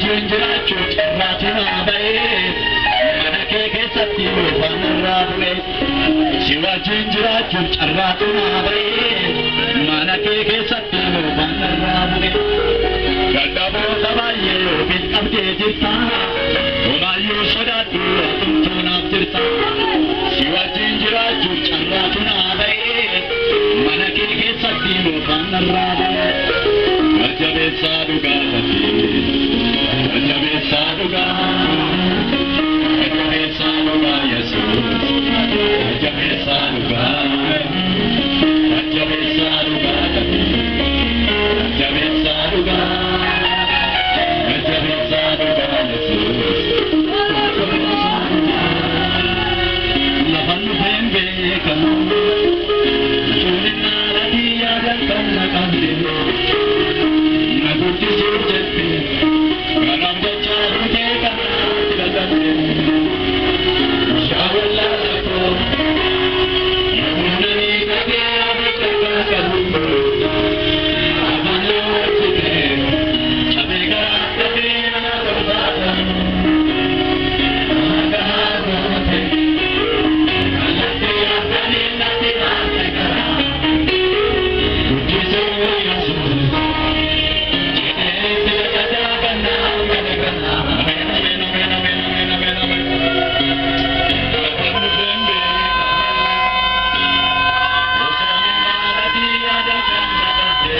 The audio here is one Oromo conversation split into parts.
Wajjin jiraachuuf carraatu naa ba'ee, mana kee keessatti moofaan irraa bu'e. Si wajjin jiraachuuf carraatu naa ba'ee, mana kee keessatti moofaan irraa bu'e. Dadhaboota baay'ee ofiif qabdee jirta, homaayyuu sodaadhu atumtuu naaf jirta. Si wajjin jiraachuuf carraatu naa ba'ee, mana kee keessatti moofaan irraa bu'e. Jajjabeessaa dhugaa taatee, jajjabeessaa dhugaa, jajjabeessaa dhugaa Yesuus, jajjabeessaa dhugaa, jajjabeessaa dhugaa taatee, jajjabeessaa dhugaa, jajjabeessaa dhugaa Yesuus, jajjabeessaa dhugaa. Lafan dhufeen beekamu, ijoolleen haadhatii yaadan kan na qabde. Na guddisuuf jette, kanaaf jecha duutee kanaatti dadhabde. Shaawallaa koo, yommuu dhagee abidda qabu, afaan hojjete, cabee garaa dhabee na barbaada. Nagaa goote, kallattii afanii natti baase garaa. Guddisuu Yesuus. Ameen, ameen, ameen, ameen, ameen, ameen, ameen. Lafan dhufeen beekamu, osoo haadhatii yaada kan na qabde,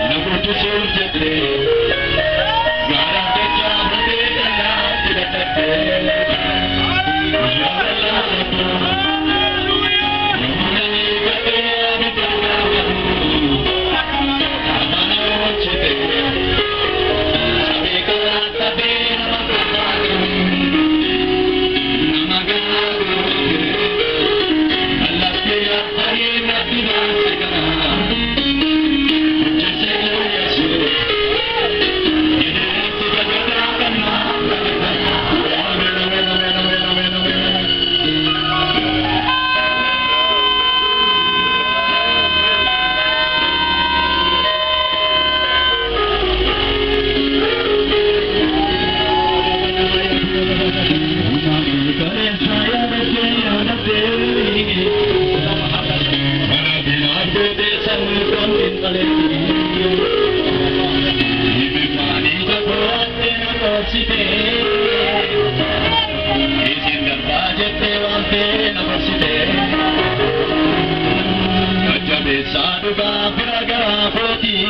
na guddisuuf jette, gaaraaf jecha buutee kanaatti dadhabde. Guyyaa wallaalee koo, yommuu nani gatee abidda qabu, afaan hojjete. Sabee karaa dhabee nama barbaadu, nama gaagoote, kallattii afanii natti baase garaa. Guddisee Yesuus, jedheetti sagadaa kannaa. Ameen, ameen, ameen, ameen, ameen, ameen, ameen. Kaleessa yaadattee yaadattee, mana binaaf gootee sammuu kan xiinxaleetti. Imimmaanii jabaatee na dhoksitee, isin darbaa jettee waamtee na barsitee. Jajjabeessaa dhugaa fira garaa kootii,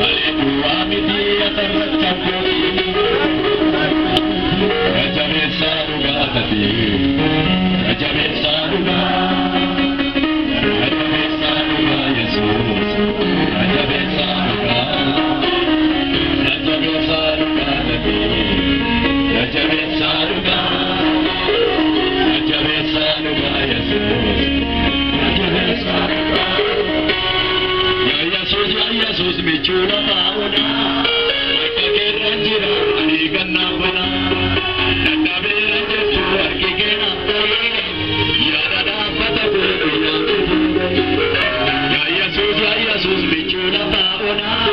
ani duwwaa miti asirratti abbootii. Jajjabeessaa dhugaa taatee, jajjabeessaa dhugaa, jajjabeessaa dhugaa Yesuus, jajjabeessaa dhugaa, jajjabeessaa dhugaa taatee, jajjabeessaa dhugaa, jajjabeessaa dhugaa Yesuus, jajjabeessaa dhugaa. Yaa Yesuus, yaa Yesuus, michuu lafaa onaa, bakka keerra jira ani gannaa bona. Dadhabeera jettu harki kee naaf ta'ee, yaada dhaabbata koo guyyaan dhufu. Yaa Yesuus, yaa Yesuus, michuu lafaa onaa,